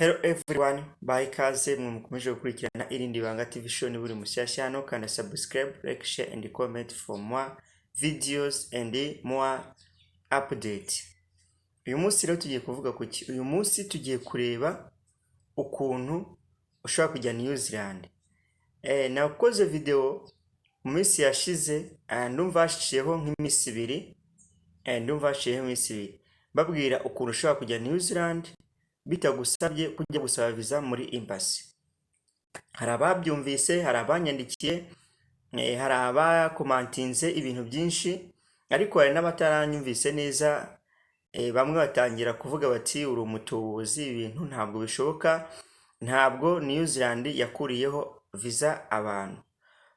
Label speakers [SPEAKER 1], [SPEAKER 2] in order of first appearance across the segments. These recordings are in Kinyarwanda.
[SPEAKER 1] Hello everyone, baha ikaze mwe mukomeje gukurikirana Irindi Banga TV Show. Ni buri mushyashya hano, kanda subscribe, like, share and comment for more videos and more update. Uyu munsi rero tugiye kuvuga ku ki? Uyu munsi tugiye kureba ukuntu ushobora kujya New Zealand. Nakoze video mu minsi yashize, ndumva hashijeho nk'iminsi ibiri, ndumva hashijeho iminsi 2 babwira ukuntu ushobora kujya New Zealand bitagusabye kujya gusaba visa muri embassy. Hari ababyumvise, hari abanyandikiye, hari abakomantinze ibintu byinshi, ariko hari n'abataranyumvise neza. Bamwe batangira kuvuga bati: "Uri umutubuzi, ibintu ntabwo bishoboka, ntabwo New Zealand yakuriyeho visa abantu."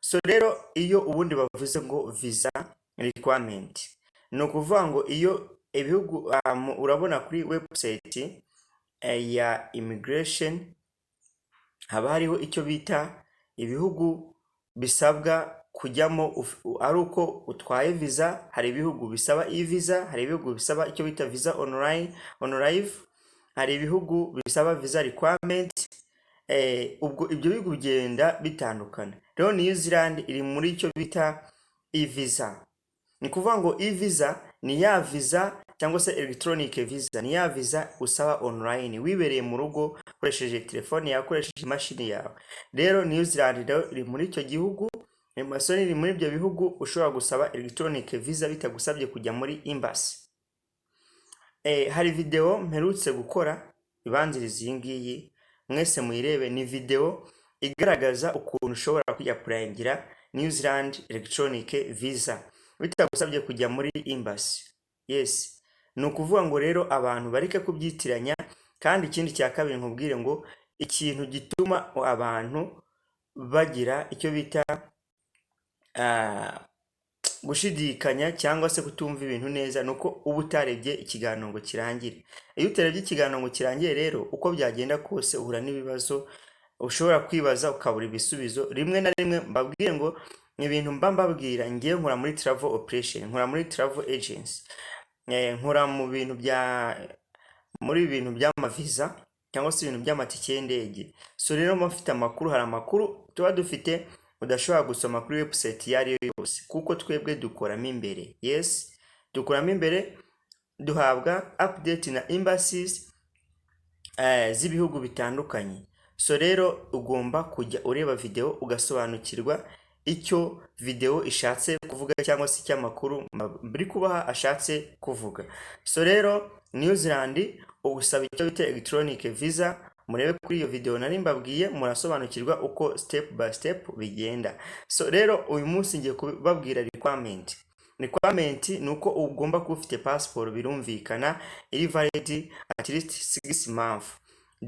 [SPEAKER 1] So rero, iyo ubundi bavuze ngo visa requirement, ni ukuvuga ngo iyo ibihugu urabona kuri website ya immigration haba hariho icyo bita ibihugu bisabwa kujyamo ari uko utwaye visa. Hari ibihugu bisaba e-visa, hari ibihugu bisaba icyo bita visa online on arrival, hari ibihugu bisaba visa requirement. Ubwo ibyo bihugu bigenda bitandukana. Rero New Zealand iri muri icyo bita e-visa. Ni ukuvuga ngo e-visa ni ya visa cyangwa se electronic visa, ni ya visa usaba online wibereye mu rugo, ukoresheje telefone yawe, ukoresheje imashini yawe. Rero New Zealand rero iri muri icyo gihugu, Masoni iri muri ibyo bihugu ushobora gusaba electronic visa bitagusabye kujya muri embassy. Hari video mperutse gukora ibanziriza iyi ngiyi, mwese muyirebe. Ni video igaragaza ukuntu ushobora kwiyapplyingira New Zealand electronic visa bitagusabye kujya muri embassy. Yes, ni ukuvuga ngo rero abantu bareke kubyitiranya. Kandi ikindi cya kabiri nkubwire ngo ikintu gituma abantu bagira icyo bita gushidikanya cyangwa se kutumva ibintu neza ni uko uba utarebye ikiganiro ngo kirangire. Iyo utarebye ikiganiro ngo kirangire rero, uko byagenda kose uhura n'ibibazo ushobora kwibaza ukabura ibisubizo rimwe na rimwe. Mbabwire ngo ibintu mba mbabwira, ngewe nkora muri travel operation, nkora muri travel agency, nkora mu bintu bya muri ibintu by'amaviza cyangwa se ibintu by'amatike y'indege. So rero mba mfite amakuru. Hari amakuru tuba dufite udashobora gusoma kuri website iyo ari yo yose, kuko twebwe dukoramo imbere. Yes, dukoramo imbere, duhabwa update na embassies z'ibihugu bitandukanye. So rero ugomba kujya ureba video ugasobanukirwa icyo video ishatse kuvuga cyangwa se icyo amakuru biri kubaha ashatse kuvuga. So rero New Zealand usaba icyo bita electronic visa. Murebe kuri iyo video nari mbabwiye, murasobanukirwa uko step by step bigenda. So rero uyu munsi ngiye kubabwira requirement. Requirement ni uko ugomba kuba ufite passport, birumvikana, iri valid at least 6 months,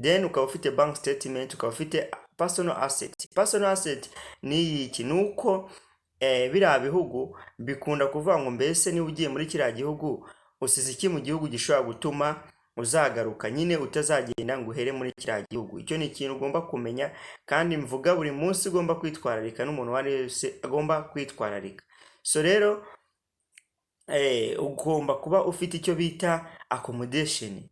[SPEAKER 1] then ukaba ufite bank statement, ukaba ufite personal asset. Personal asset ni iki? Ni uko biriya bihugu bikunda kuvuga ngo mbese niba ugiye muri kiriya gihugu, usize iki mu gihugu gishobora gutuma uzagaruka nyine, utazagenda ngo uhere muri kiriya gihugu? Icyo ni ikintu ugomba kumenya kandi mvuga buri munsi ugomba kwitwararika, n'umuntu uwo ari we wese agomba kwitwararika. So rero ugomba kuba ufite icyo bita accommodation.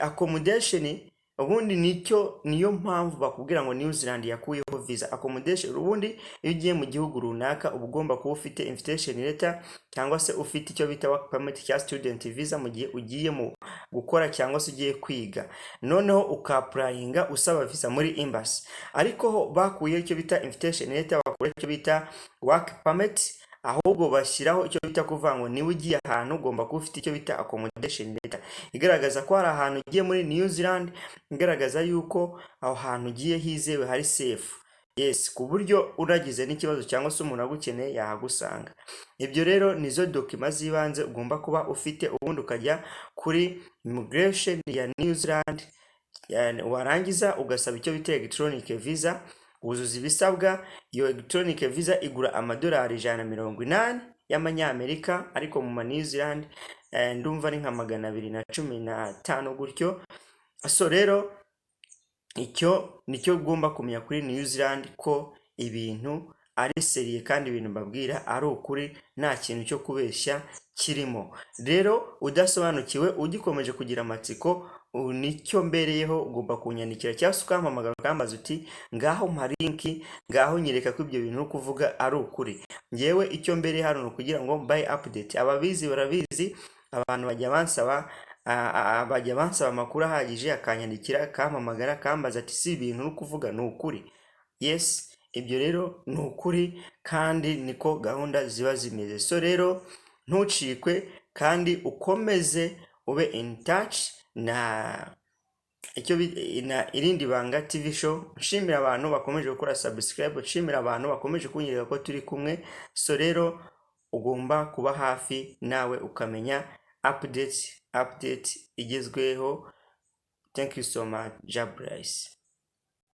[SPEAKER 1] Accommodation ubundi nicyo, niyo mpamvu bakubwira ngo New Zealand yakuyeho visa. Accommodation ubundi, iyo ugiye mu gihugu runaka, uba ugomba kuba ufite invitation letter cyangwa se ufite icyo bita work permit cya student visa mu gihe ugiye mu gukora cyangwa se ugiye kwiga, noneho ukapplyinga usaba visa muri embassy. Ariko ho bakuyeho icyo bita invitation letter, bakura icyo bita work permit, ahubwo bashyiraho icyo bita kuvuga ngo niba ugiye ahantu ugomba kuba ufite icyo bita accommodation letter igaragaza ko hari ahantu ugiye muri New Zealand, igaragaza yuko aho hantu ugiye hizewe, hari safe. Yes, ku buryo uragize n'ikibazo cyangwa se umuntu agukeneye yahagusanga. Ibyo rero nizo document z'ibanze ugomba kuba ufite, ubundi ukajya kuri immigration ya New Zealand, warangiza ugasaba icyo bita electronic visa, wuzuza ibisabwa. Iyo electronic visa igura amadolari 180 y'amanyamerika, ariko mu ma New Zealand ndumva ari nka 215 gutyo. So rero icyo nicyo ugomba kumenya kuri New Zealand, ko ibintu ari sérieux kandi ibintu mbabwira ari ukuri, nta kintu cyo kubeshya kirimo. Rero udasobanukiwe, ugikomeje kugira amatsiko. Nicyo mbereyeho. Ugomba kunyandikira cyangwa se ukampamagara, ukambaza uti: "Ngaho mpa link, ngaho nyereka ko ibyo bintu uri kuvuga ari ukuri." Ngewe icyo mbereye hano ni ukugira ngo mbaye update. Ababizi barabizi, abantu bajya bansaba amakuru ahagije, akanyandikira, akampamagara, akambaza ati: "Si ibintu uri kuvuga ni ukuri?" Yes, ibyo rero ni ukuri kandi niko gahunda ziba zimeze. So rero ntucikwe kandi ukomeze ube in touch na icyo na Irindi Banga TV Show. Nshimira abantu bakomeje gukora subscribe, nshimira abantu bakomeje kunyereka ko turi kumwe. So rero ugomba kuba hafi nawe ukamenya update igezweho. Thank you so much. Jabrice.